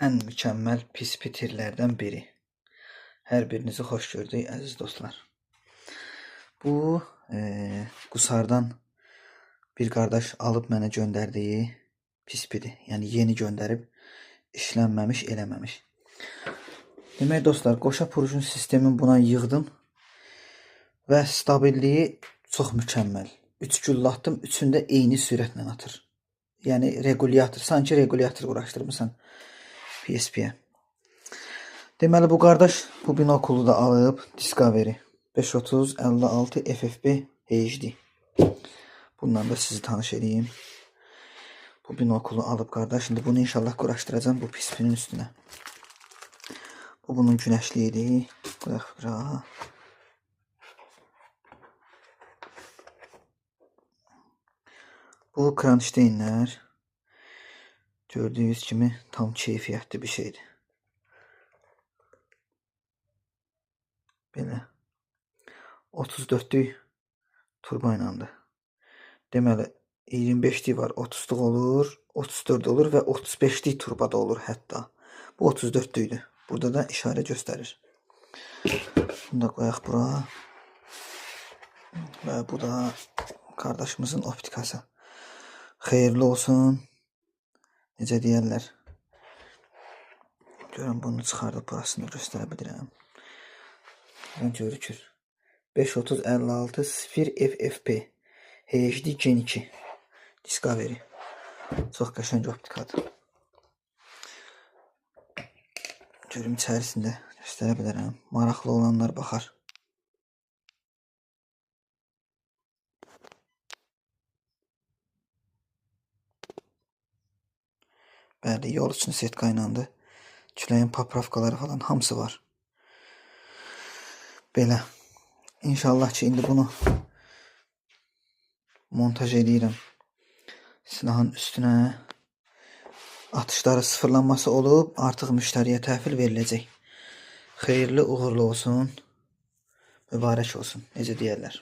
Ən mükəmməl pispitirlərdən biri. Hər birinizi xoş gördük, əziz dostlar. Bu Qusardan bir qardaş alıb mənə göndərdiyi pispidir. Yəni yeni göndərib, işlənməmiş, eləməmiş. Demək dostlar, qoşa purjun sistemin buna yığdım və stabilliyi çox mükəmməl. 3 güllə atdım, üçünü də eyni sürətlə atır. Yəni regulyator, sanki regulyator quraşdırmısan PSP-yə. Deməli bu qardaş bu binokulu da alıb Discovery 530 56 FFB HD. Bundan da sizi tanış edeyim. Bu binokulu alıb qardaş. İndi bunu inşallah quraşdıracağım bu PSP-nin üstünə. Bu bunun günəşliyidir. Qoyaq bura. Bu kranşteynlər gördüyünüz kimi tam keyfiyyətli bir şeydir. Belə 34-lük turba iləndir. Deməli 25-lik var, 30-luq olur, 34 olur və 35-lik turba da olur hətta. Bu 34-lükdür. Burada da işarə göstərir. Bunu da qoyaq bura. Və bu da qardaşımızın optikası. Xeyirli olsun. Necə deyərlər? Görün bunu çıxardıb burasını göstərə bilirəm. Görükür. 530 56 0 FFP HD Gen 2 Discovery. Çox qəşəng optikadır. Görüm içərisində göstərə bilərəm. Maraqlı olanlar baxar. Bəli, yol üçün setka iləndir. Küləyin papravkaları falan hamısı var. Belə. İnşallah ki, indi bunu montaj eləyirəm. Silahın üstünə atışları sıfırlanması olub, artıq müştəriyə təhvil veriləcək. Xeyirli, uğurlu olsun. Mübarək olsun, necə deyərlər.